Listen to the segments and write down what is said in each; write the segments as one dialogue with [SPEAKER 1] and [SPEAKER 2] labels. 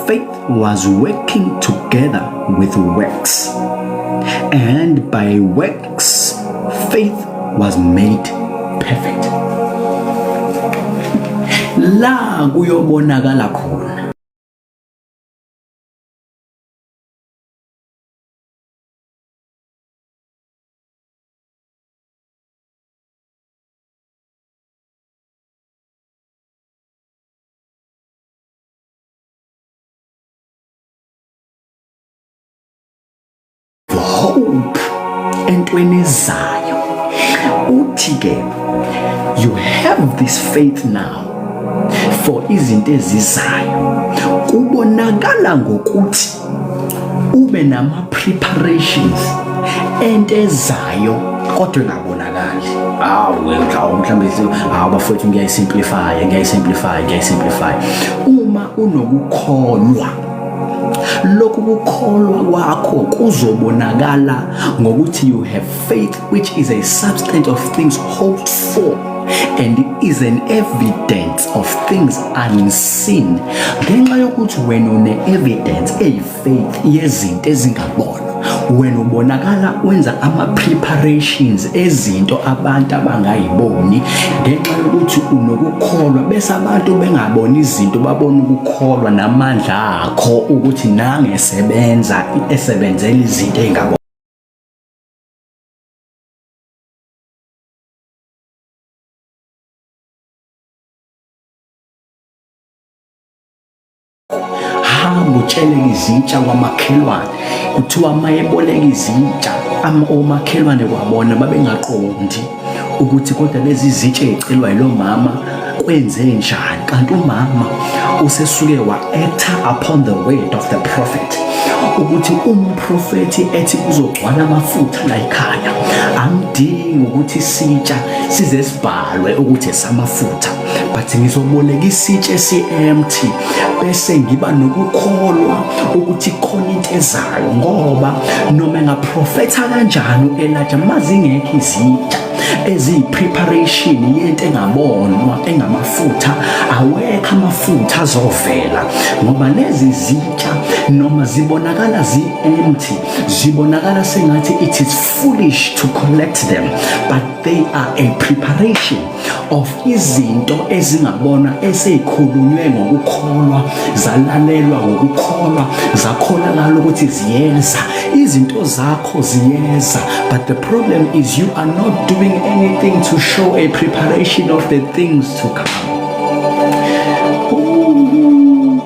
[SPEAKER 1] Faith was working together with works, and by works faith was made perfect. La kuyobonakala khona hope entweni ezayo. Uthi ke you have this faith now for izinto ezizayo, kubonakala ngokuthi ube nama preparations ento ezayo kodwa engabonakali. Hawu, mhlawumbe hawu bafowethu, ngiyayisimplify, ngiyayisimplify, ngiyayisimplify. Uma unokukholwa, lokhu kukholwa kwakho kuzobonakala ngokuthi you have faith, which is a substance of things hoped for and is an evidence of things unseen. Ngenxa yokuthi wena une-evidence eyi-faith yezinto ezingabonwa, wena ubonakala wenza ama-preparations ezinto abantu abangayiboni. Ngenxa yokuthi unokukholwa, bese abantu bengaboni izinto, babona ukukholwa namandla akho ukuthi nangesebenza esebenzela izinto ey'ngabonwa. Hamba utsheleke izitsha kwamakhelwane. Kuthiwa uma eboleka izitsha omakhelwane kwabona babengaqondi ukuthi kodwa lezi zitsha ey'celwa yilo mama kwenze njani, kanti umama usesuke wa-acta upon the word of the prophet, ukuthi umprofethi ethi kuzogcwala amafutha la ekhaya, angidingi ukuthi isitsha size sibhalwe ukuthi esamafutha, but ngizoboleka isitsha esi-empty bese ngiba nokukholwa ukuthi khona into ezayo. Ngoba noma engaprofetha kanjani u-Elijah, mazingekho izitsha eziyi-preparation yento engabonwa engamafutha, awekho amafutha azovela, ngoba lezi zitsha noma zibonakala zi-empty, zibonakala sengathi it is foolish to collect them, but they are a preparation of izinto ezingabonwa esezikhulunywe ngokukholwa, zalalelwa ngokukholwa, zakholakala ukuthi ziyeza. Izinto zakho ziyeza, but the problem is you are not doing anything to show a preparation of the things to come. Ooh.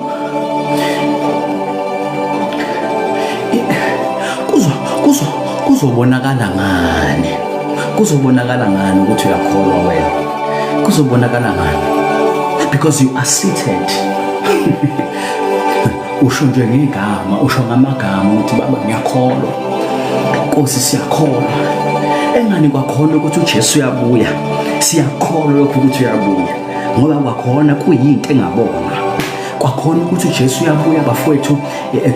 [SPEAKER 1] Kuzobonakala ngani? Kuzobonakala ngani ukuthi uyakholwa wena? Kuzobonakala ngani? Because you are seated, usho nje ngegama, usho ngamagama ukuthi baba ngiyakholwa, Nkosi siyakholwa, engani kwakhona ukuthi uJesu uyabuya, siyakholwa lokho ukuthi uyabuya, ngoba kwakhona kuyinto engabonwa. Kwakhona ukuthi uJesu uyabuya bafowethu,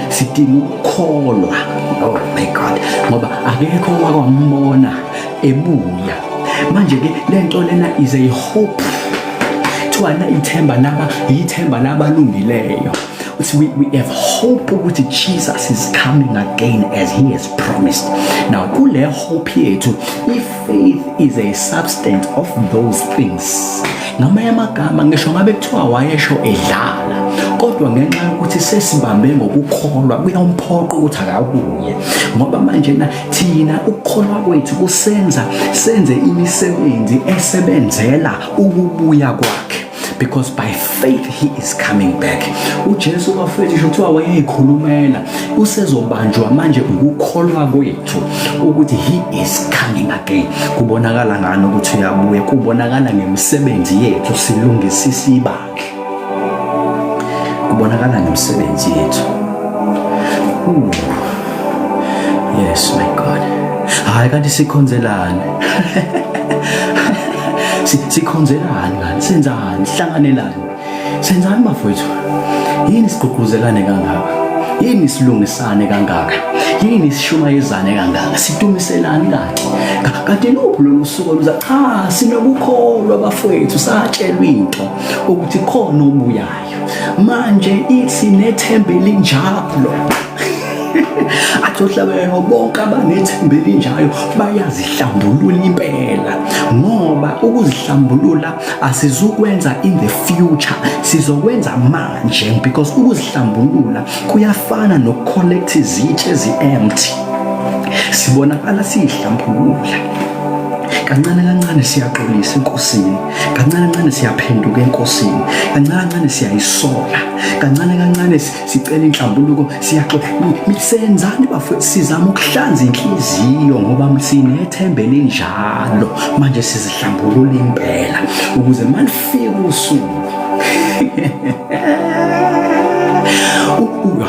[SPEAKER 1] sidinga ukukholwa. Oh my God, ngoba akekho owakwambona ebuya. Manje ke lento lena is a hope, kuthiwa na ithemba laba, ithemba labalungileyo. We have hope ukuthi Jesus is coming again as he has promised. Now kule hope yethu, faith is a substance of those things. Ngamanye amagama, ngisho ngabe kuthiwa wayesho edlala, kodwa ngenxa yokuthi sesibambe ngokukholwa, kuyamphoqa ukuthi akabuye, ngoba manje na thina ukukholwa kwethu kusenza senze imisebenzi esebenzela ukubuya kwakhe, because by faith he is coming back. UJesu bafethu, sho kuthiwa wayeyikhulumela, usezobanjwa manje ukukholwa kwethu ukuthi he is coming again. Kubonakala ngani ukuthi uyabuya? Kubonakala ngemisebenzi yethu, silungisisa ibandla. Kubonakala ngemisebenzi yethu. Ooh. Yes, my God. Hayi, kanti sikhonzelani? Sikhonzelani kanti? Senzani? Sihlanganelani? Senzani bafowethu? Yini sigqugquzelane kangaka? Yini silungisane kangaka? Yini sishumayezane kangaka? Situmiselani kanti? Kanti luphi lolu suku oluza? Cha, sinokukholwa bafowethu, satshelwa into ukuthi khona obuyayo. Manje ithi nethemba elinjalo. Athi ohlabelelo bonke abanethemba elinjalo bayazihlambulula impela, ngoba ukuzihlambulula asizukwenza in the future, sizokwenza manje, because ukuzihlambulula kuyafana nokucollect izitsha ezi-empty. Sibonakala siyihlambulula kancane kancane, siyaxolisa enkosini kancane kancane, siyaphenduka enkosini kancane kancane, siyayisola kancane kancane, sicela inhlambuluko, siyaxolisa. Senzani bafowethu? Sizama ukuhlanza inhliziyo ngoba sinethemba elinjalo. Manje sizihlambulula impela ukuze malifika usuku.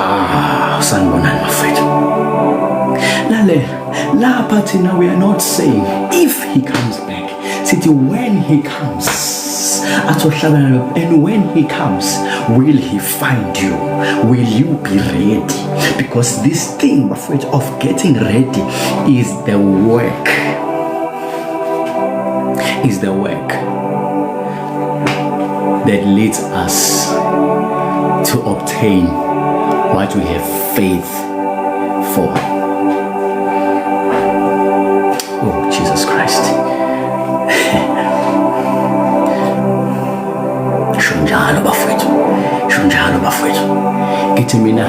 [SPEAKER 1] Ah, sanibonani bafowethu. Lalela lapha, thina we are not saying if he comes back, sithi when he comes. Athi ohlabela, and when he comes, will he find you? Will you be ready? Because this thing, bafowethu, of getting ready is the work, is the work that leads us to obtain what we have faith for. Oh, Jesus Christ. Sho njalo bafowethu, sho njalo bafowethu. Ngithi mina,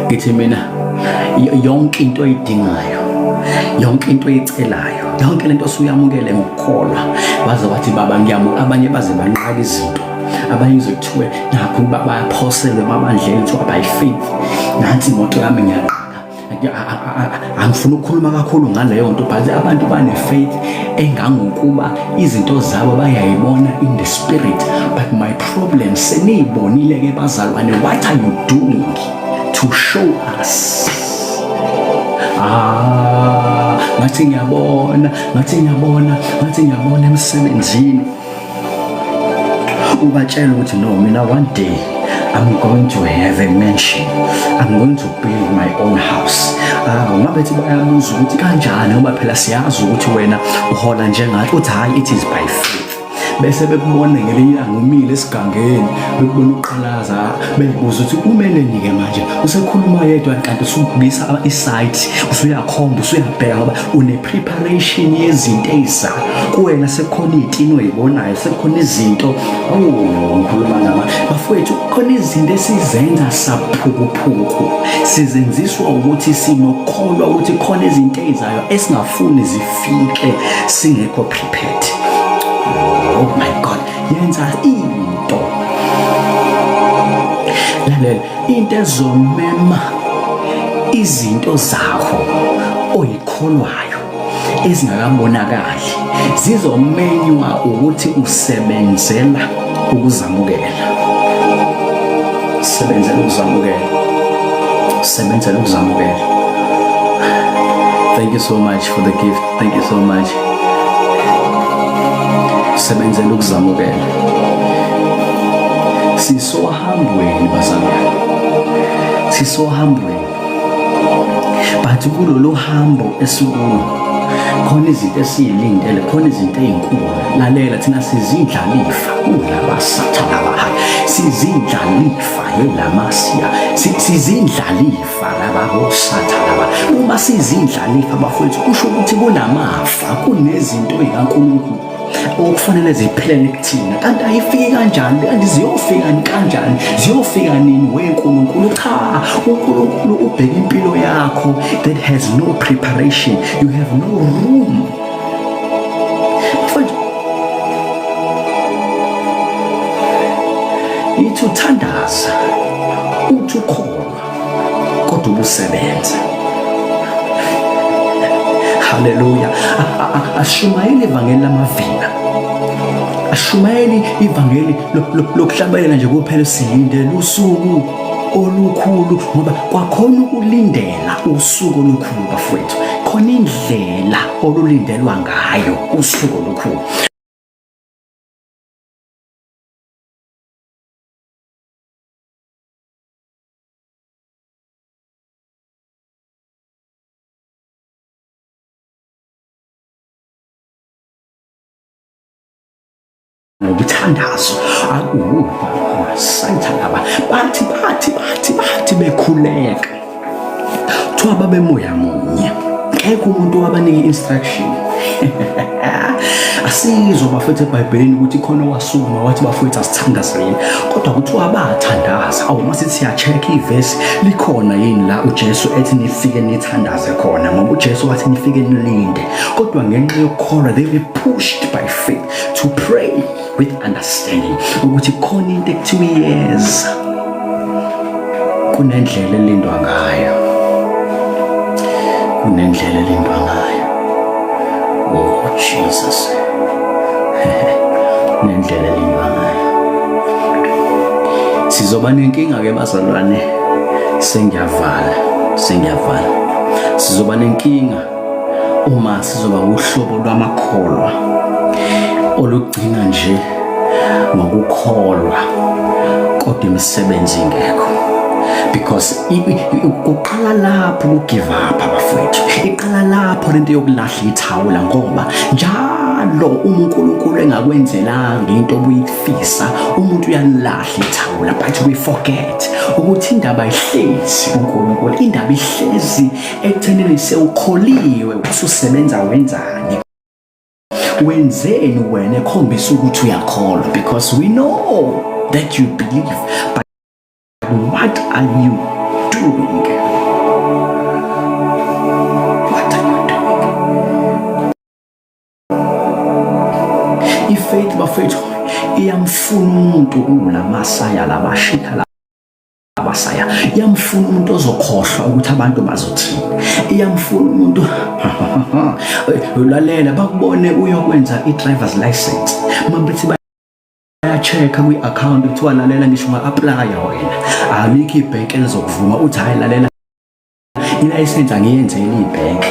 [SPEAKER 1] ngithi mina, yonke into oyidingayo, yonke into oyicelayo, yonke lento osuyamukele ngokukholwa, baze bathi, "Baba, ngiyamu." Abanye baze banqaka izinto, abanye kuthiwe nakho bayaphoselwe emabandleni, kuthiwa by faith nansi imoto yami, ngiyaqala. Angifuni ukukhuluma kakhulu ngaleyo nto, but abantu bane-faith engangokuba izinto zabo bayayibona in the spirit. But my problem, seniyibonile-ke bazalwane, what are you doing to show us? Ah, ngathi ngiyabona, ngathi ngiyabona, ngathi ngiyabona emsebenzini ubatshela ukuthi, "No, mina one day I'm going to have a mansion. I'm going to build my own house." Ah, ungabethi bayabuza ukuthi kanjani, ngoba phela siyazi ukuthi wena uhola njengathi. Uthi, "Hayi, it is by faith." Bese bekubona ngelinye ilanga umile esigangeni, bekubona uqalaza, beyibuza ukuthi umeleni-ke manje, usekhuluma yedwa, kanti usubukisa isite, usuyakhomba, usuyabheka, ngoba une-preparation yezinto ey'zayo kuwena. Sekukhona iy'tini oy'bonayo, sekukhona izinto. Oh, ngikhuluma ngama bafowethu, khona izinto esizenza saphukuphuku, sizenziswa ukuthi sinokholwa ukuthi khona izinto ey'zayo esingafuni zifike singekho prepared. Oh my God, yenza into, lalela, into ezomema izinto zakho oyikholwayo ezingakabonakali, zizomenywa ukuthi usebenzela ukuzamukela. Sebenzela ukuzamukela, sebenzela ukuzamukela. Thank you so much for the gift, thank you so much. Sebenzela ukuzamukela. Sisohambweni bazalwane, sisohambweni, but kulolu hambo esikulo khona izinto esiyilindele, khona izinto ey'nkulu. Lalela, thina sizindlalifa kulabasathana baha, sizindlalifa yelamasiya, sizindlalifa lababosathana ba. Uma sizindlalifa bafowethu, kusho ukuthi kunamafa, kunezinto ey'kaNkulunkulu okufanele ziphelele kuthina. Kanti ayifiki kanjani? Kanti ziyofika kanjani? Ziyofika nini weNkulunkulu? Cha, uNkulunkulu ubheka impilo yakho that has no preparation. You have no room. Mfowethu, ithi uthandaza, uthi ukholwa, kodwa ubusebenza. Haleluya! Ashumayeli ivangeli lamavila, ashumayeli ivangeli lokuhlabelela nje kuphela. Silindele usuku olukhulu, ngoba kwakhona ukulindela usuku olukhulu bafowethu, khona indlela olulindelwa ngayo usuku olukhulu. Ngokuthandazo akuwasayitha laba bathi bathi bathi bathi bekhuleka kuthiwa babemoya munye, kekho umuntu owabanika i-instruction. Asizwa bafethu eBhayibhelini ukuthi khona owasukuma wathi bafethu asithandazeni, kodwa kuthiwa bathandaza. Awu, uma sithi siya-check ivesi likhona yini la uJesu ethi nifike nithandaze khona, ngoba uJesu wathi nifike nilinde, kodwa ngenxa yokukholwa they were pushed by faith to pray with understanding ukuthi khona into ekuthiwa iyeza, kunendlela elindwa ngayo, kunendlela elindwa ngayo. Oh Jesus, nendlela elindwa ngayo. Sizoba nenkinga ke bazalwane, sengiyavala, sengiyavala. Sizoba nenkinga uma sizoba uhlobo lwamakholwa olugcina nje ngokukholwa kodwa imisebenzi ingekho, because kuqala lapho ukugive up abafowethu, iqala lapho lento yokulahla ithawula, ngoba njalo uma uNkulunkulu engakwenzelanga into obuyifisa umuntu uyalahla ithawula. But we forget ukuthi indaba ihlezi uNkulunkulu, indaba ihlezi ekuthenini sewukholiwe, ususebenza wenzani, wenzeni wena ekhombisa ukuthi uyakholwa, because we know that you believe, but what are you doing? What are you doing? I-faith bafethu iyamfuna umuntu kulamasaya labashika abasaya, iyamfuna umuntu ozokhohlwa ukuthi abantu bazothini, iyamfuna umuntu ulalela bakubone uyokwenza i-driver's license, mabethi baya-check-a kwi-account kuthiwa lalela, ngisho unga-aplaya wena alikho ibhenki elizokuvuma, uthi hhayi lalela, ilayisensi angiyenzeli ibhenki,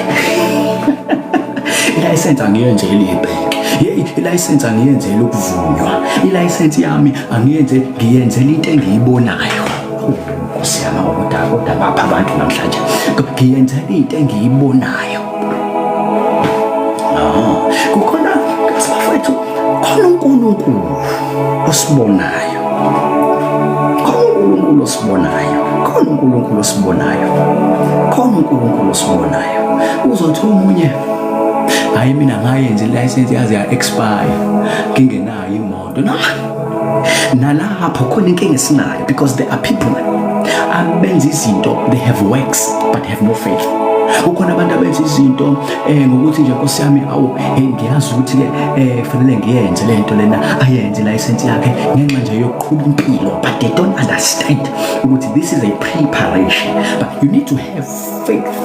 [SPEAKER 1] ilayisensi angiyenzeli ibhenki, ilayisensi angiyenzeli ukuvunywa, ilayisensi yami angiyenze, ngiyenzela into engiyibonayo. Nkosi yami, kodwa kodwa bapha abantu namhlanje, ngiyenzela into engiyibonayo. Ah, kukhona bafethu, khona uNkulunkulu osibonayo, khona uNkulunkulu osibonayo, khona uNkulunkulu osibonayo, khona uNkulunkulu osibonayo. Uzothi omunye, hayi mina ngayenza ilayisensi yaze ya-expire ngingenayo imoto. No, nalapho khona inkinga esinayo, because there are people abenza izinto, they have works but have no faith. Kukhona abantu abenza izinto ngokuthi nje Nkosi yami, awu hey, ngiyazi ukuthi ke kufanele ngiyenze le nto lena, ayenze license yakhe ngenxa nje yokuqhuba impilo, but they don't understand ukuthi this is a preparation. But you need to have faith.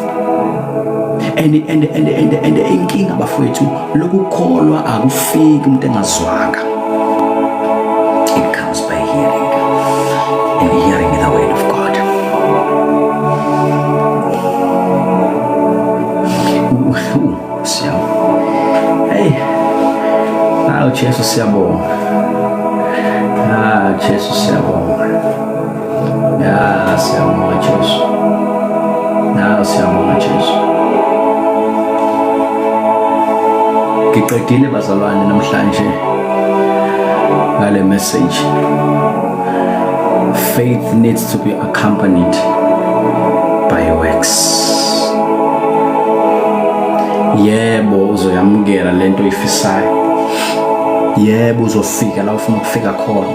[SPEAKER 1] And inkinga bafowethu, lokukholwa akufiki umuntu engazwanga. It comes by hearing, and hearing the word of God. Siyabonga. Hey, awu Jesu siyabonga. Ah Jesu siyabonga. Ya, siyabonga Jesu. Na, siyabonga Jesu. Ngiqedile bazalwane namhlanje ngale message. Faith needs to be accompanied by works. Yebo, uzoyamukela lento oyifisayo. Yebo, uzofika la ufuna ukufika khona.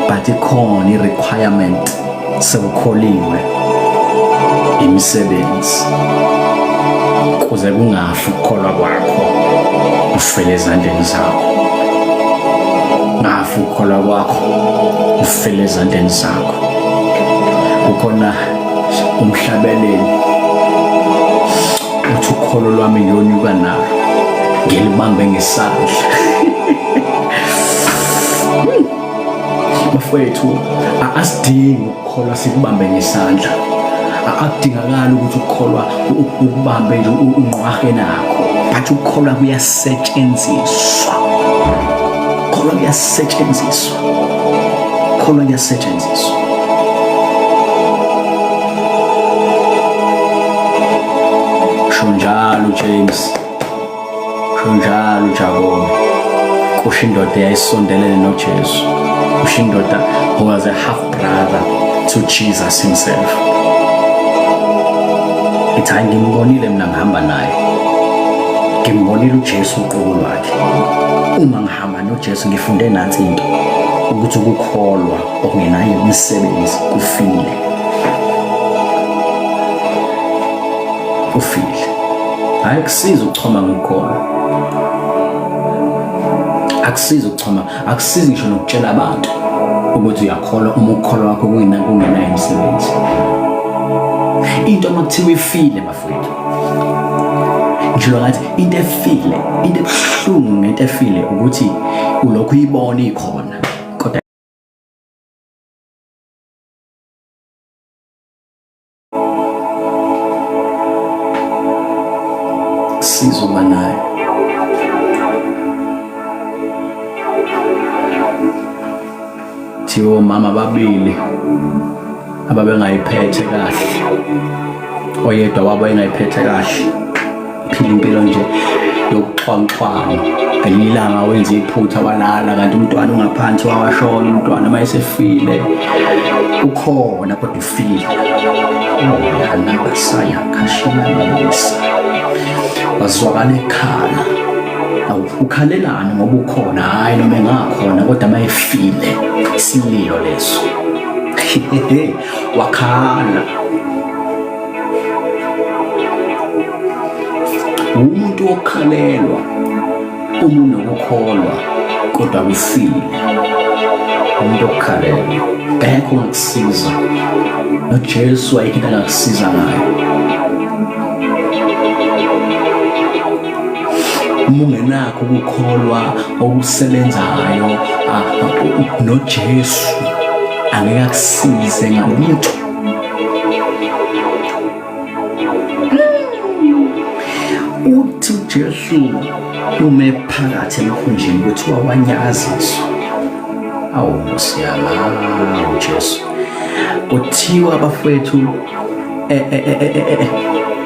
[SPEAKER 1] But ikhona i-requirement, sewukholiwe, imisebenzi, kuze kungafi ukukholwa kwakho ufele ezandleni zakho, ngafi ukukholwa kwakho ufele ezandleni zakho. Kukhona umhlabeleli uthi ukholo lwami ngiyonyuka nalo ngilibambe ngesandla. Bafowethu, asidingi ukukholwa sikubambe ngesandla, akudingakali ukuthi ukukholwa ukubambe nje unqwahe nakho, but ukukholwa kuyasetshenziswa, ukukholwa kuyasetshenziswa, ukukholwa kuyasetshenziswa. Sho njalo James, sho njalo Jakobe. Kusho indoda eyayisondelene noJesu. Kusho indoda who was a half brother to Jesus himself. Ithi hayi ngimbonile mina ngihamba naye. Ngimbonile uJesu uqobo lwakhe. Uma ngihamba noJesu ngifunde nansi into ukuthi ukukholwa okungenayo imisebenzi kufile. Ufile. Hayi kusiza ukuchoma ngokukholwa. Akusizi ukuchoma, akusizi ngisho nokutshela abantu ukuthi uyakholwa uma ukukholwa kwakho kungenayo imisebenzi. Into uma kuthiwa ifile bafowethu. Ngisho ngathi into efile, into ebuhlungu ngento efile ukuthi ulokhu uyibona ikhona kodwa Siza uba naye. Thiwa omama ababili ababengayiphethe kahle. Oyedwa wabo engayiphethe kahle. Phila impilo nje yokuxhwanguxhwangu. Ngelinye ilanga wenza iphutha walala kanti umntwana ungaphansi wawashona umntwana uma esefile ukhona kodwa ufile. Oh, khashina wazwakala ekhala. Awu ukhalelani ngoba ukhona? Hhayi noma engakhona kodwa uma efile isililo leso. Wakhala. Umuntu okhalelwa uma unokukholwa kodwa ufile. Umuntu okhalelwa akekho ongakusiza. NoJesu ayikho into angakusiza ngayo. Uma ungenakho ukukholwa okusebenzayo noJesu angeke akusize ngalutho. Uthi uJesu ume phakathi emkhunjini kuthiwa wanyakaziswa. Awu Nkosi yami, awu Jesu. Kuthiwa bafowethu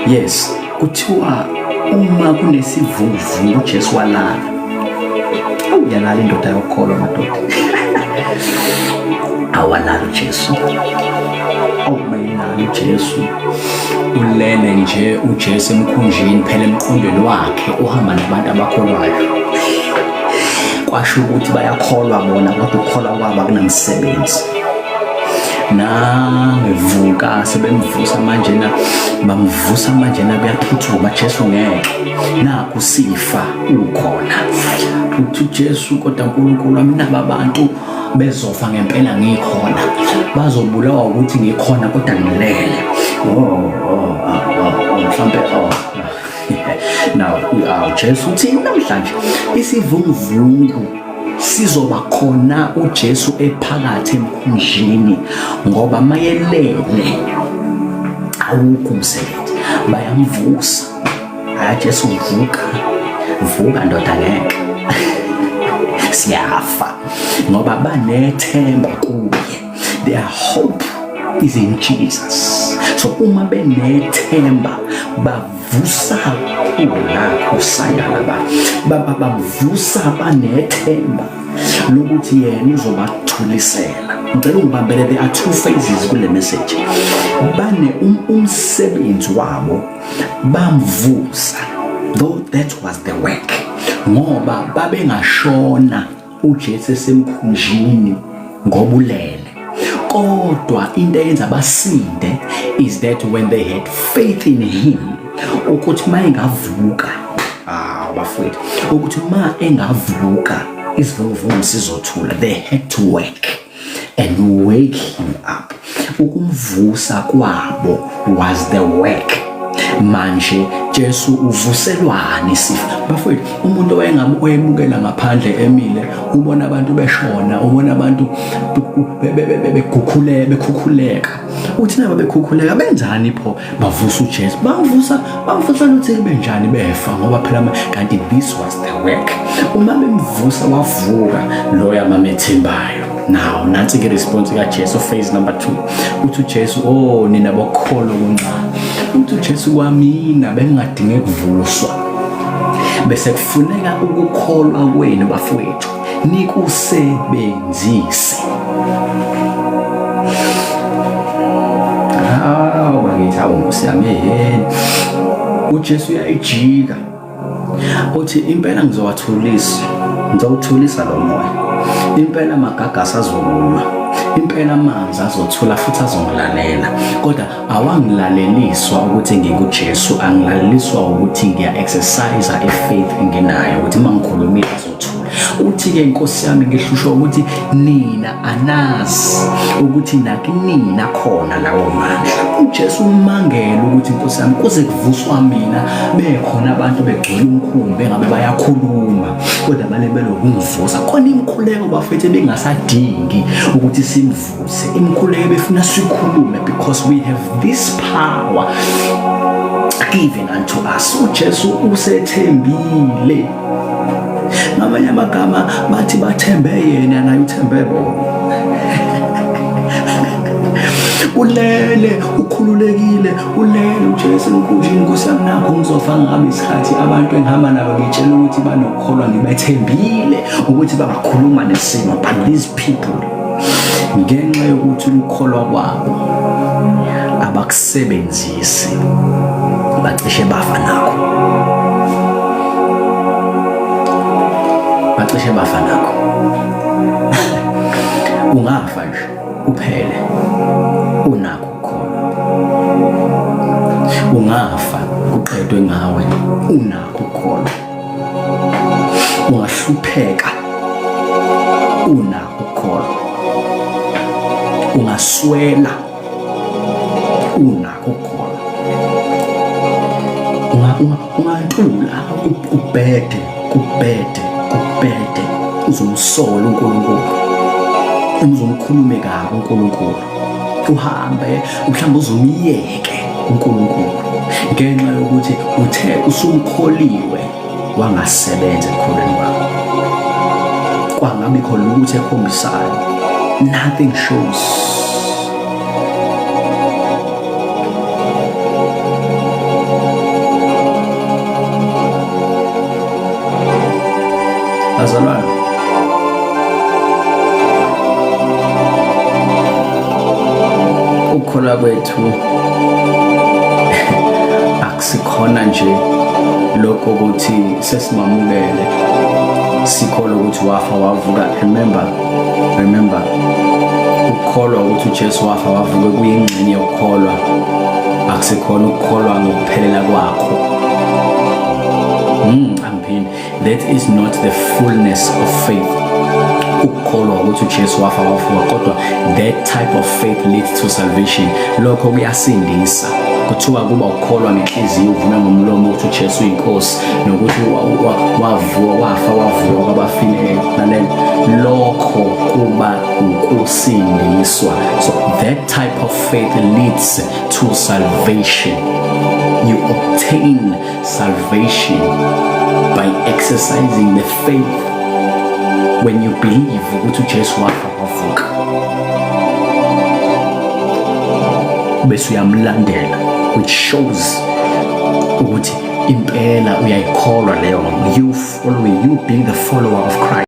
[SPEAKER 1] yes, kuthiwa uma kunesivunguvungu uJesu walala. Awu yalala indoda yokukholwa madoda. Awalala uJesu. Awu mayelana uJesu. Ulele nje uJesu emkhunjini phela emqondweni wakhe uhamba nabantu abakholwayo. Kwasho ukuthi bayakholwa bona kodwa ukukholwa kwabo akunamsebenzi. Nangevuka sebemvusa manje na bamvusa manje na kuyaphuthuma Jesu ngeke. Nakhu sifa ukhona. Uthi uJesu kodwa uNkulunkulu wami naba abantu bezofa ngempela ngikhona. Bazobulawa ukuthi ngikhona kodwa ngilele. Oh, oh, oh, oh, mhlambe oh. Now, uJesu uthi namhlanje isivunguvungu sizoba khona uJesu ephakathi emkhunjini ngoba mayelele awukho umsebenzi bayamvusa. Hayi Jesu vuka, vuka ndoda ngeke siyafa ngoba banethemba kuye. Their hope is in Jesus. So uma benethemba bavusa ulakho sayala ba bavusa banethemba lokuthi yena uzobathulisela. Ngicela ungibambele, there are two phases kule message. Bane umsebenzi wabo bamvusa, though that was the work, ngoba babengashona uJesu esemkhunjini ngobulele. Kodwa into eyenza basinde is that when they had faith in him, ukuthi uma engavuka, bafowethu, ukuthi uma engavuka isivunguvungu sizothula. They had to work and wake him up. Ukumvusa kwabo was the work. Manje Jesu uvuselwani isifa? Bafowethu, umuntu owayengabe oyemukela ngaphandle emile, ubona abantu beshona, ubona abantu begukhuleka, bekhukhuleka. Uthi naba bekhukhuleka benzani pho? Bavusa uJesu. Bamvusa, bamvusa ukuthi benjani befa ngoba phela kanti this was the work. Uma bemvusa wavuka loya mamethembayo. Now nansi ke response kaJesu phase number 2. Uthi uJesu, oh nina bokholo kuncane. Uthi uJesu kwamina bengingadinge kuvuswa. Bese kufuneka ukukholwa kwenu bafowethu nikusebenzise. Hawu bakithi, hawu Nkosi yami, ehhe. UJesu uyayijika uthi impela ngizowathulisa, ngizowuthulisa lo moya. Impela amagagasi azokuma, impela amanzi azothula futhi azongilalela. Kodwa awangilaleliswa ukuthi nginguJesu, angilaleliswa ukuthi ngiya-exercise i-faith enginayo ukuthi uma ngikhulumile azothula. Uthi-ke Nkosi yami ngihlushwa ukuthi nina anazi ukuthi nakinina khona lawo mandla. UJesu umangele ukuthi Nkosi yami kuze kuvuswa mina bekhona abantu begcwele umkhumbi engabe bayakhuluma kodwa balebele ukungivusa. Khona imikhuleko bafethu bengasadingi ukuthi simvuse, imikhuleko befuna sikhulume because we have this power given unto us. UJesu usethembile. Ngamanye amagama bathi bathembe yena naye uthembe bona. Ulele ukhululekile, ulele uJesu emkhunjini, Nkosi yami nakho ngizofa ngabe isikhathi abantu engihamba nabo ngitshela ukuthi banokukholwa, ngibethembile ukuthi bangakhuluma nesimo, but these people ngenxa yokuthi ukukholwa kwabo abakusebenzisi bacishe bafa nakho, bacishe bafa nakho. Ungafa nje uphele unakho ukukholwa, ungafa kuqedwe ngawe unakho ukukholwa, ungahlupheka unakho ukukholwa, ungaswela unakho ukukholwa, ungantula kubhede kubhede kubhede, uzomsola uNkulunkulu, uzomkhulume kabi uNkulunkulu, uhambe mhlawumbe uzomyeke uNkulunkulu ngenxa yokuthi uthe usumkholiwe wangasebenza ekukholweni kwakho, kwangabikho lutho ekhombisayo, nothing shows. Bazalwane, ukukholwa kwethu akusikhona nje lokho ukuthi sesimamukele sikholwa ukuthi wafa wavuka. Remember, remember, ukukholwa ukuthi uJesu wafa wavuka kuyingxenye yokukholwa, akusikhona ukukholwa ngokuphelela kwakho. Angiphinde, that is not the fullness of faith. Ukukholwa ukuthi uJesu wafa wavuka, kodwa that type of faith leads to salvation. Lokho kuyasindisa. Kuthiwa kuba ukukholwa ngenhliziyo uvume ngomlomo ukuthi uJesu uyinkosi nokuthi wavuka wafa wavuka kwabafileyo. Lalela, lokho kuba ukusindiswa. So that type of faith leads to salvation. You obtain salvation by exercising the faith when you believe ukuthi uJesu wafa wavuka, bese uyamlandela, which shows ukuthi impela uyayikholwa leyo, you following, you being the follower of Christ.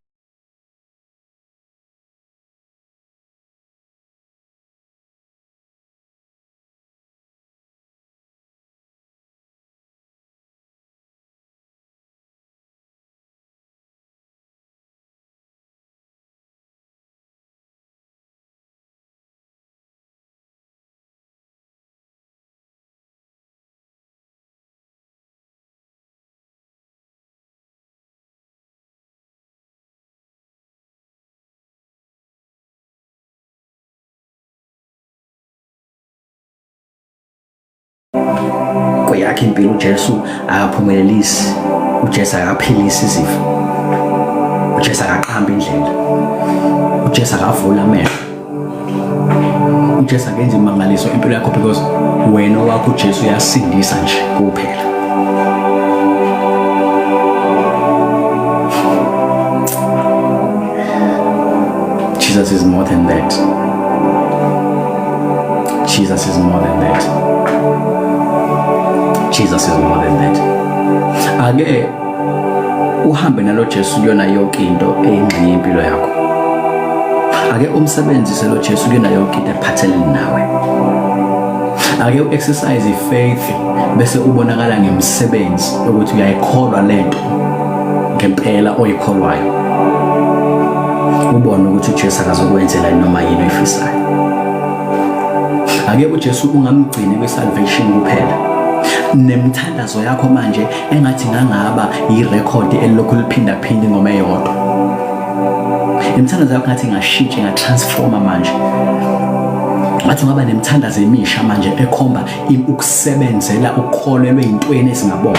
[SPEAKER 1] Kweyakhe impilo uJesu akaphumelelisi, uJesu akaphilisi izifo, uJesu akaqambi indlela, uJesu akavula amehlo, uJesu akenzi imangaliso impilo yakho, because wena owakho uJesu uyasindisa nje kuphela. Jesus is more than that. Jesus is more than that. Jesus is more than that. Ake uhambe nalo Jesu kuyona yonke into eyingxenye yempilo yakho. Ake umsebenzise lo Jesu kuyona yonke into ephathelene nawe. Ake u-exercise i-faith bese ubonakala ngemisebenzi ukuthi uyayikholwa lento ngempela oyikholwayo. Ubone ukuthi uJesu akazokwenzela noma yini oyifisayo. Ake uJesu ungamgcini kwi-salvation kuphela. Nemthandazo yakho manje engathi ngangaba yirekhodi elilokhu liphindaphinda ingoma eyodwa. Imithandazo yakho ngathi ingashintsha ingatransforma manje. Ngathi ungaba nemithandazo emisha manje ekhomba ukusebenzela ukukholelwa ey'ntweni ezingabona.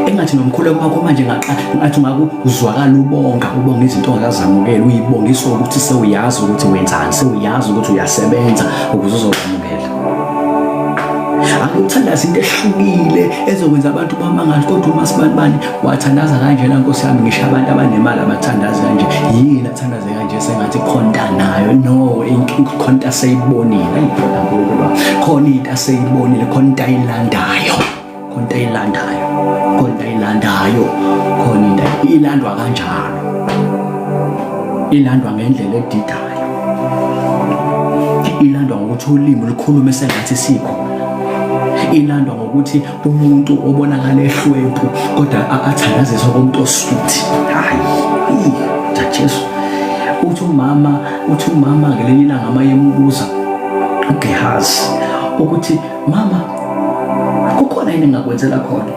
[SPEAKER 1] Engathi nomkhuleko wakho manje ngathi ungakuzwakala ubonga ubonga izinto ongakazamukeli uyibongiswa ukuthi sewuyazi ukuthi wenzani sewuyazi ukuthi uyasebenza ukuze uzokwamukela. Akuthandaza into ehlukile ezokwenza abantu bamangale kodwa uma sibanibani wathandaza kanjena nkosi yami ngisho abantu abanemali abathandazi kanje yini athandaze kanje sengathi khonta nayo no khonta seyibonile ayibona nkulunkulu khona into aseyibonile khona into ayilandayo khona into ayilandayo khona into ayilandayo khona into ilandwa kanjalo ilandwa ngendlela edidayo ilandwa ngokuthi ulimi lukhulume sengathi sikho ilandwa ngokuthi umuntu obonakala ehlwempu kodwa athandaziswa komuntu osuthi hayi Jesu uthi umama uthi umama ngelinye ilanga mayembuza uGehazi ukuthi mama kukhona yini engingakwenzela khona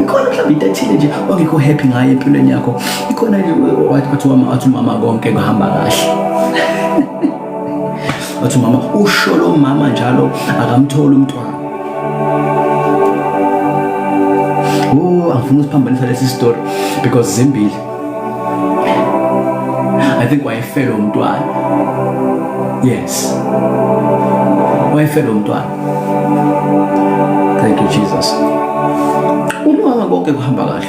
[SPEAKER 1] ikhona mhlawumbe into ethile nje ongekho happy ngayo empilweni yakho ikhona nje wathi umama wathi umama konke kuhamba kahle wathi umama usho lo mama njalo akamtholi umntwana oh angifuni usiphambanisa lesi story because zimbili I think wayefelwe umntwana yes wayefelwe umntwana thank you Jesus umama konke kuhamba kahle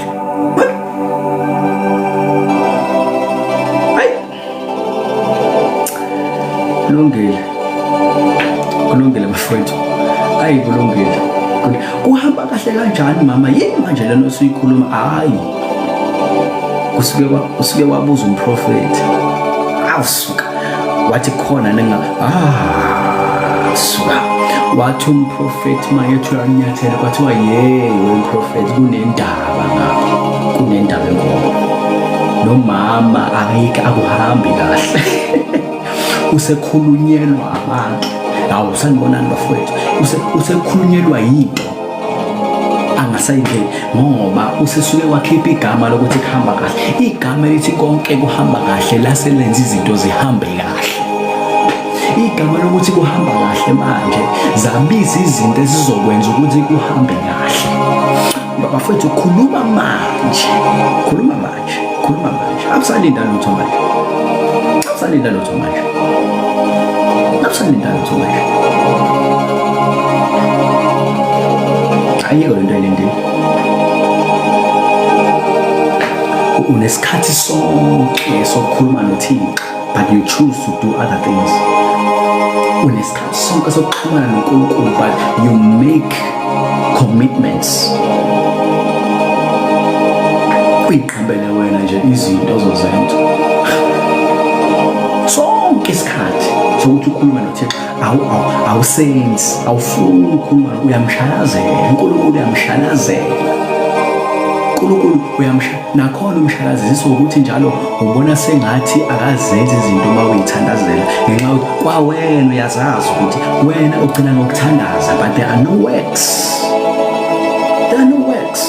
[SPEAKER 1] Kulungile. Kulungile bafowethu. Ayi kulungile. Kuhamba kahle kanjani mama? Yini manje lena osuyikhuluma? Hayi. Kusuke kusuke wabuza umprofeti. Awusuka. Wathi khona ninga ah suka. Wathi umprofeti mayethu uyanyathela kwathiwa yey wemprofeti kunendaba ngapha. Kunendaba enkulu. Nomama akayike akuhambi kahle. Usekhulunyelwa abantu. Hawu sanibonani bafowethu. Usekhulunyelwa yinto angasayingeni ngoba usesuke wakhipha igama lokuthi kuhamba kahle. Igama elithi konke kuhamba kahle laselenza izinto zihambe kahle. Igama lokuthi kuhamba kahle manje zabiza izinto ezizokwenza ukuthi kuhambe kahle. Bafowethu khuluma manje. Khuluma manje. Khuluma manje. Akusalinda lutho manje. Akusalinda lutho manje. Akusalinda lutho manje. Ayikho lento ayilindile. Unesikhathi sonke sokukhuluma noThixo but you choose to do other things. Unesikhathi sonke sokuxhumana noNkulunkulu but you make commitments. Uyiqambele wena nje izinto ozozenza. Sonke isikhathi sokuthi ukhulume noThixo awusenzi, awufuni ukukhuluma, uyamshalazela. uNkulunkulu uyamshalazela. uNkulunkulu uyamsha nakhona umshalaziswa ukuthi njalo ubona sengathi akazenzi izinto uma uyithandazela ngenxa yokuthi kwawena uyazazi ukuthi wena ugcina ngokuthandaza but there are no works. There are no works.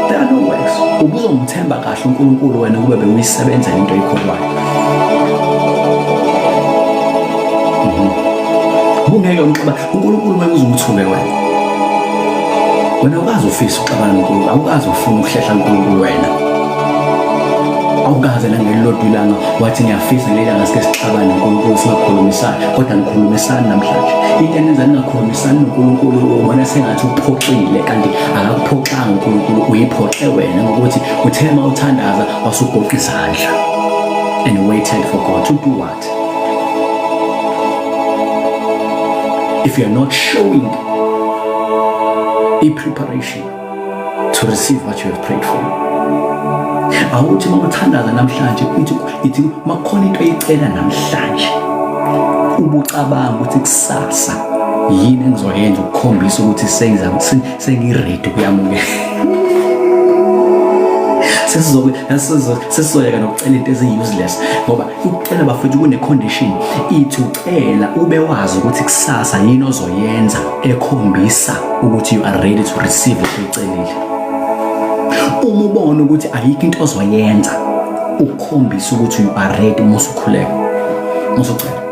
[SPEAKER 1] There are no works. Ubuzomthemba kahle uNkulunkulu wena kube bewuyisebenzela into oyikholwayo. Ubungeke umxaba uNkulunkulu ngeke uze umthuke wena. Wena awukaze ufise ukuxabana noNkulunkulu, awukaze ufune ukuhlehla uNkulunkulu wena. Awukaze nangelilodwa ilanga wathi ngiyafisa ngelilanga langa sike sixabane noNkulunkulu singakhulumisani, kodwa nikhulumisani namhlanje. Into enenza ningakhulumisani noNkulunkulu ubona sengathi uphoxile kanti akakuphoxanga uNkulunkulu, uyiphoxe wena ngokuthi uthe uma uthandaza wasugoqa izandla and waited for God to do what? If you are not showing a preparation to to receive what you have prayed for. Awuthi uma uthandaza namhlanje ithi ithi makukhona into oyicela namhlanje ubucabanga ukuthi kusasa yini engizoyenza ukukhombisa ukuthi sengiready ukuyamukela. Sesizoyeka nokucela into ezi-useless ngoba ukucela bafethu kune-condition ithi ucela ube wazi ukuthi kusasa yini ozoyenza ekhombisa ukuthi you are ready to receive okucelile. Uma ubona ukuthi ayikho into ozoyenza ukukhombisa ukuthi you are ready uma usukhuleka, uma usucela,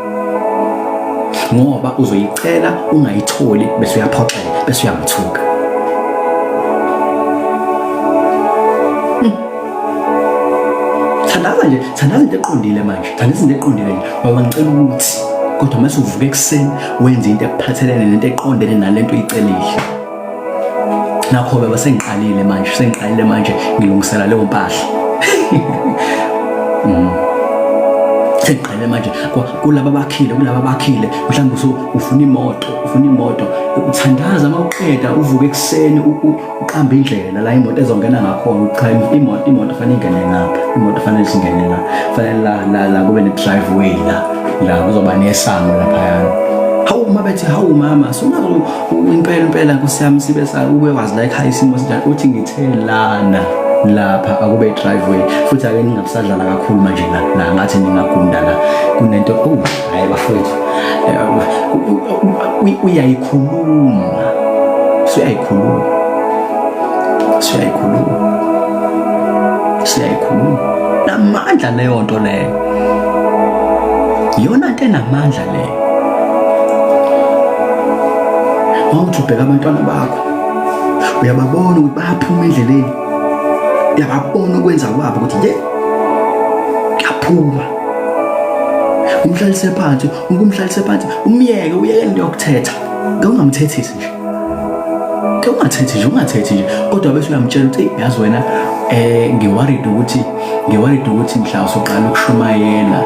[SPEAKER 1] ngoba uzoyicela ungayitholi bese uyaphoxeka bese uyamthuka. Thandaza nje, thandaza into eqondile manje, thandaza into eqondile nje. Baba ngicela ukuthi, kodwa mase uvuka ekuseni wenze into ekuphathelene nento eqondene nalento oyicelile. Nakho baba sengiqalile manje, sengiqalile manje ngilungisela leyo mpahla. Sengiqalile manje kulaba bakhile, kulaba bakhile, mhlawumbe ufuna imoto, ufuna imoto, uthandaza mawuqeda uvuke ekuseni uqamba indlela la imoto ezongena ngakhona. Cha, imoto fanele ingene ngapha, imoto fanele singene la, fanele la la la kube ne-driveway la la kuzoba nesango laphayana. Hawu uma bethi hawu mama sungaze impela impela nkosi yami sibe sa ube wazi la ekhaya isimo sinjani, uthi ngithe lana lapha akube i-driveway futhi ake ningabusadlala kakhulu manje la la ngathi ningagunda la kunento. Oh hayi bafowethu, uyayikhuluma, usuyayikhuluma, usuyayikhuluma, usuyayikhuluma namandla leyo nto leyo, iyona nto enamandla leyo. Mawuthi ubheka abantwana bakho uyababona ukuthi bayaphuma endleleni, uyababona ukwenza kwabo ukuthi ye kuyaphuma. Umhlalise phansi, ukumhlalise phansi, umyeke, uyeke into yokuthetha. Ke ungamthethisi nje, ke ungathethi nje, ungathethi nje, kodwa bese uyamtshela ukuthi yazi wena ngiworried ukuthi ngiworried ukuthi mhla usuqala ukushumayela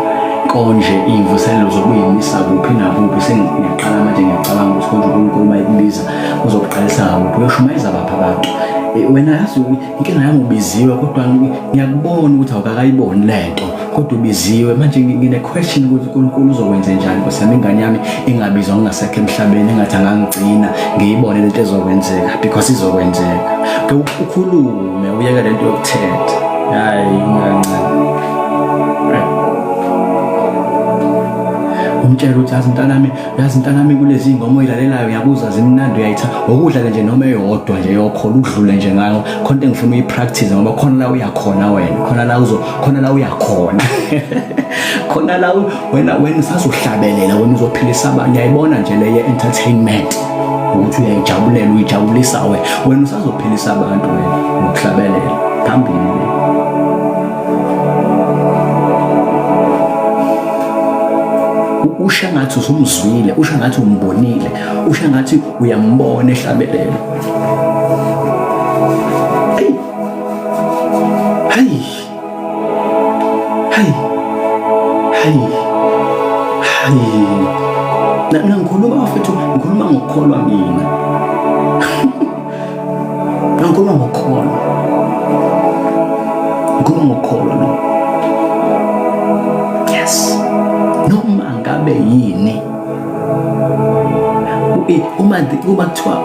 [SPEAKER 1] konje iy'mvuselelo zokuyimisa kuphi nakuphi. Sengiyaqala manje ngiyacabanga ukuthi konje uNkulunkulu uma ekubiza uzokuqalisa ngakuphi, uyoshumayeza baphi abantu. Wena yazi inkinga yami ubiziwe, kodwa ngiyakubona ukuthi awukakayiboni lento, kodwa ubiziwe. Manje ngine question ukuthi uNkulunkulu uzokwenza njani nkosi yami, ingane yami ingabizwa ngingasekho emhlabeni, engathi angangigcina ngiyibone lento ezokwenzeka, because izokwenzeka. Ke ukhulume uyeke lento yokuthetha. Hayi kancane. Umtshela ukuthi yazi mntanami, yazi mntanami kulezi ngoma oyilalelayo ngiyakuzwa zimnandi uyayitha okudlale nje noma eyodwa nje yokhona udlule nje ngayo, khona into engifuna uyipractice ngoba khona la uyakhona wena, khona la uzo, khona la uyakhona, khona la wena wena usazohlabelela wena uzophilisa abantu. Ngiyayibona nje le ye-entertainment ukuthi uyayijabulela, uyijabulisa wena, wena usazophilisa abantu wena ngokuhlabelela phambili. Usho ngathi usumzwile, usho ngathi umbonile, usho ngathi uyambona ehlabelela. Hey, hey, hey, hey. Mina ngikhuluma bafethu, ngikhuluma ngokukholwa mina. Ngikhuluma ngokukholwa. Ngikhuluma ngokukholwa mina. Yes. Noma ngabe yini. Uma uma kuthiwa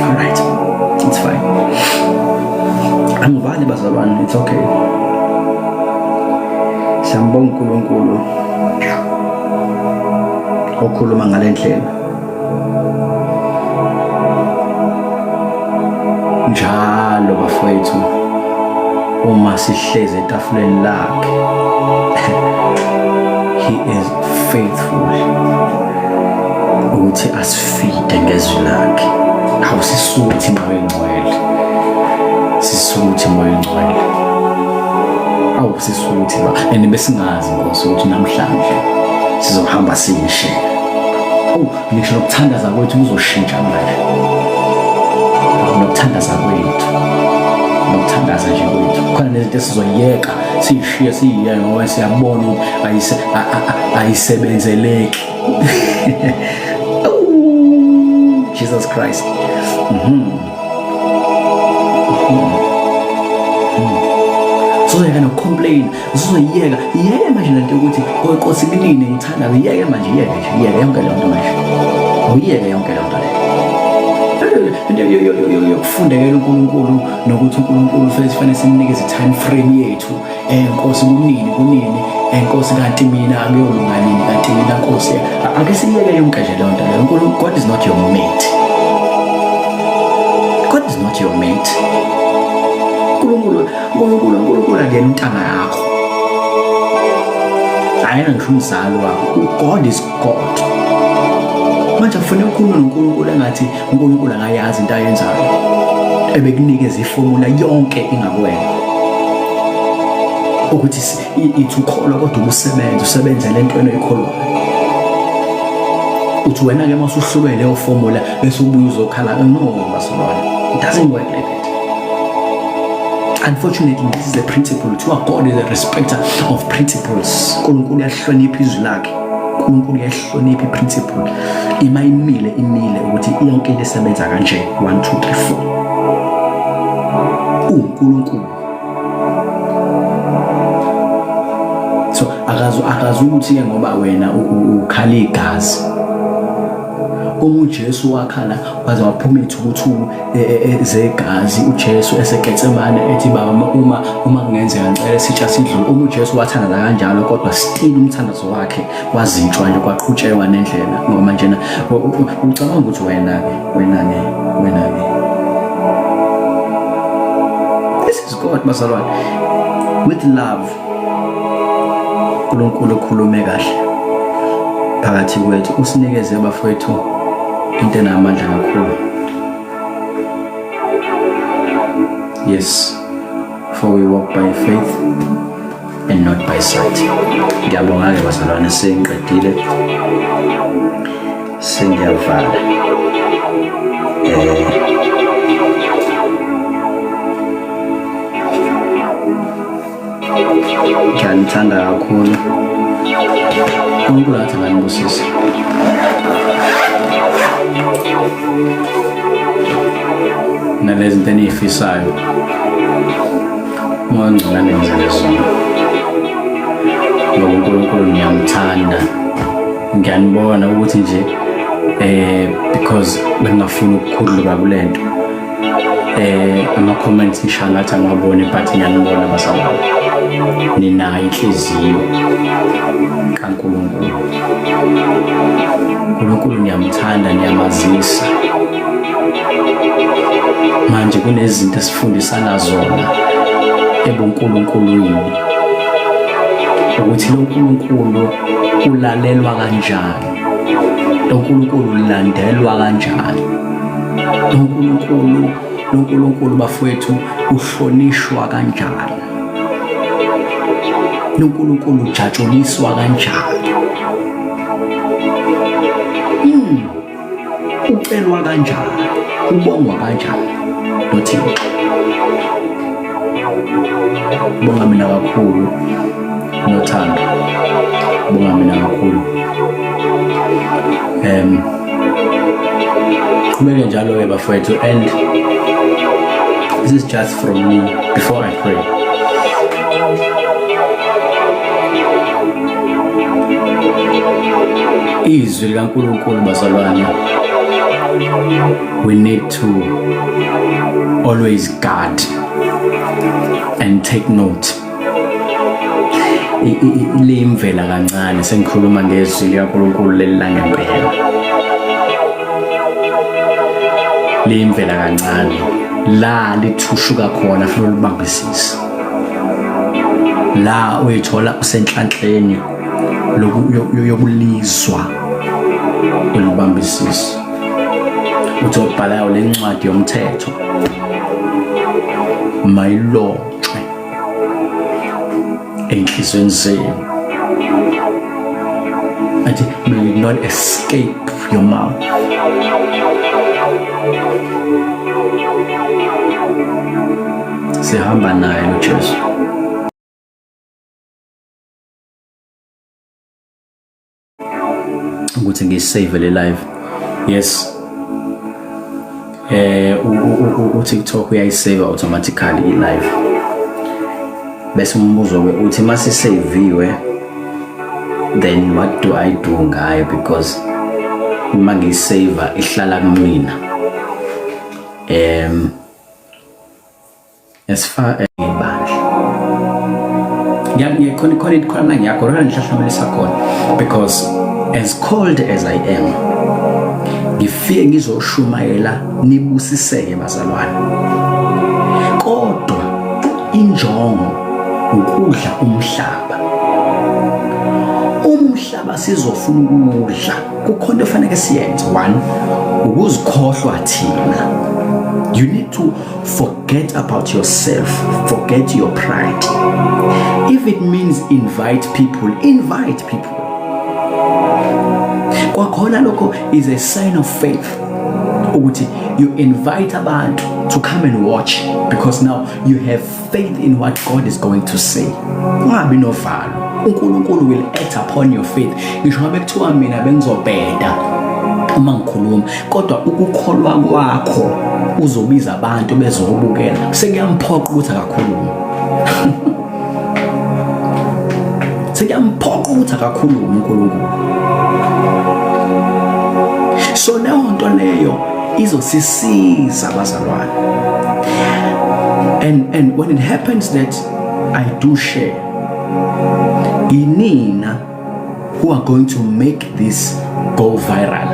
[SPEAKER 1] Alright, it's fine. Angivali bazalwane, it's okay. Siyambonga uNkulunkulu okhuluma ngale ndlela. Njalo bafowethu uma sihlezi etafuleni lakhe, he is faithful ukuthi asifide ngezwi lakhe. Awusisuthi Moya Engcwele, sisuthi Moya Engcwele, awusisuthi ba and besingazi Nkosi ukuthi namhlanje sizohamba sishe. Oh, ngisho nokuthandaza kwethu kuzoshintsha manje. Nokuthandaza kwethu, nokuthandaza nje kwethu khona nezinto izinto esizoyeka siyishiye siyiyeke ngoba siyabona ukuthi ayisebenzeleki. Jesus Christ. Sizoyeka nokucomplain, sizoyiyeka. Yeke manje lento yokuthi Nkosi kunini ngithanda, yeke manje, yeke nje, yeke yonke leyo nto manje. Awuyeke yonke leyo nto leyo. Into yokufundekela uNkulunkulu nokuthi uNkulunkulu fanele simnikeze time frame yethu. Nkosi kunini kunini, Nkosi kanti mina akuyolunga nini, kanti mina Nkosi. Ake siyeke yonke nje leyo nto leyo. uNkulunkulu, God is not your mate. God is not your mate. uNkulunkulu, uNkulunkulu, uNkulunkulu akuyena untanga yakho. Ayena ngisho umzali wakho. God is God. Manje akufanele ukhulume noNkulunkulu engathi uNkulunkulu akayazi into ayenzayo. Ebekunikeza ifomula yonke ingakuwena. Ukuthi ithi ukholwa kodwa ubusebenza, usebenzele entweni oyikholwayo. Uthi wena ke masuhlulwe leyo formula bese ubuye uzokhala, no bazalwane. It doesn't work like that. Unfortunately, this is a principle. Kuthiwa God is a respecter of principles. uNkulunkulu uyahlonipha izwi lakhe. uNkulunkulu uyahlonipha iprinciple. Ima imile imile ukuthi yonke into isebenza kanje. 1 2 3 4. UNkulunkulu. So akazu akazu ukuthi ke ngoba wena ukhala igazi. Uma uJesu wakhala waze waphuma ithukuthuku zegazi, uJesu eseGetsemane ethi baba uma uma kungenzeka ngicela isitsha sidlule. Uma uJesu wathandaza kanjalo kodwa still umthandazo wakhe wazitshwa nje, kwaqhutshekwa nendlela. Ngoba manje ucabanga ukuthi wena ke, wena ke, wena ke. This is God bazalwane. With love uNkulunkulu ukhulume kahle phakathi kwethu, usinikeze bafowethu into enamandla kakhulu. Yes, for we walk by faith and not by sight. Ngiyabonga ke bazalwane, sengiqedile, sengiyavala. Ngiyanithanda kakhulu. uNkulunkulu athi nganibusise. Nalezi zinto eniyifisayo uMoya oNgcwele anenzele zona. Ngoba uNkulunkulu niyamthanda. Ngiyanibona ukuthi nje because bengingafuni ukukhululeka kulento. Ama comments ngisho ngathi angiwaboni, but ngiyanibona bazalwane. Ninayo inhliziyo kaNkulunkulu. uNkulunkulu niyamthanda, niyamazisa. Manje kunezinto esifundisana zona ebuNkulunkulwini, ukuthi lo Nkulunkulu ulalelwa kanjani, lo Nkulunkulu ulandelwa kanjani, lo Nkulunkulu, lo Nkulunkulu bafowethu uhlonishwa kanjani, lo Nkulunkulu ujatshuliswa kanjani, ucelwa kanjani, ubongwa kanjani noThixo. Bonga mina kakhulu nothando, bonga mina kakhulu. Qhubeke njalo ke bafowethu, and this is just from me before I pray. Izwi likaNkulunkulu bazalwane, we need to always guard and take note. Liyimvela kancane sengikhuluma ngezwi likaNkulunkulu leli langempela. Liyimvela kancane la lithushuka khona, futhi ulibambisise la uyithola usenhlanhleni yokulizwa, ulibambisise. Uthi obhalayo le ncwadi yomthetho mayilotshwe enhliziyweni zenu, athi may it not escape your mouth. Sihamba naye uJesu. Ukuthi ngisave le live. Yes. U-TikTok uyayisave automatically i-live. Bese umbuzo ke uthi masiseviwe, then what do I do ngayo? Because uma ngiyisave ihlala kumina. As far as ibandla, ngiyakhona khona khona ngiyakhona ngihlahlamelisa khona, because as cold as I am, ngifike ngizoshumayela, nibusiseke bazalwane, kodwa injongo ukudla umhlaba. Umhlaba sizofuna ukudla, kukhona efanele siyenze. One, ukuzikhohlwa thina. You need to forget about yourself, forget your pride. If it means invite people, invite people. Kwakhona lokho is a sign of faith ukuthi you invite abantu to come and watch, because now you have faith in what God is going to say. Ungabi novalo, uNkulunkulu will act upon your faith. Ngisho ngabe kuthiwa mina bengizobheda uma ngikhuluma, kodwa ukukholwa kwakho uzobiza abantu bezobukela, sekuyamphoqa ukuthi akakhulume, sekuyamphoqa ukuthi akakhulume uNkulunkulu. So leyo nto leyo izosisiza bazalwane. And when it happens that I do share, inina who are going to make this go viral.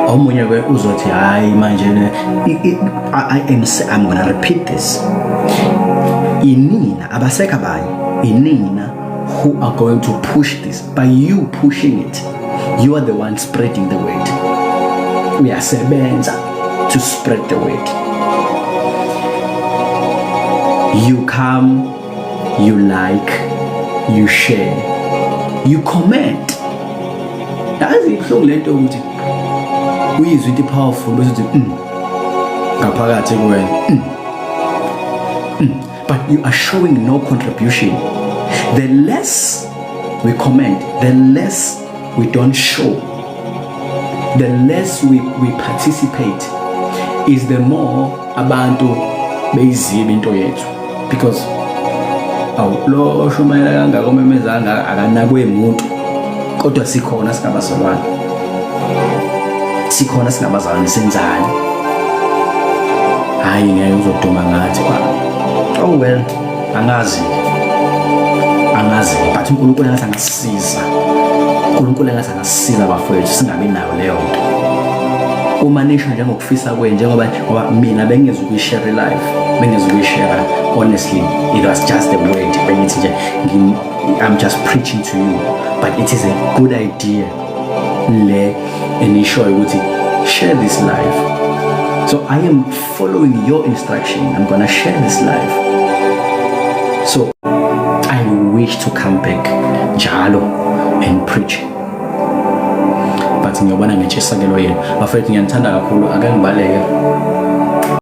[SPEAKER 1] Omunye ke uzothi, hayi manje I'm going to repeat this: inina, abasekho abanye, inina who are going to push this. By you pushing it, you are the one spreading the word. Uyasebenza to spread the word. You come, you like, you share, you comment. Yazi ibuhlungu lento ukuthi uyizwe into powerful bese uthi ngaphakathi kuwena, But you are showing no contribution. The less we comment, the less we don't show, the less we participate, is the more abantu beyiziba into yethu, because awu, lo oshumayela kangaka, omemeza kangaka, akanakwe muntu, kodwa sikhona singabazalwane, sikhona singabazalwane, senzani? Hayi, ngeke uzoduma ngathi. Oh well, angazi, angazi, but uNkulunkulu engathi angasisiza, uNkulunkulu engathi angasisiza bafowethu, singabi nayo leyo nto. Uma nisho njengokufisa kwenu, njengoba ngoba mina bengingeza ukuyishare live, bengingeza ukuyishare. Honestly, it was just a word, bengithi nje I'm just preaching to you, but it is a good idea le enishoyo ukuthi share this live. So I am following your instruction. I'm gonna share this live. So I wish to come back njalo and preach, but ngiyobona ngentshisakelo yenu bafethu. Ngiyanithanda kakhulu. Ake ngibaleke.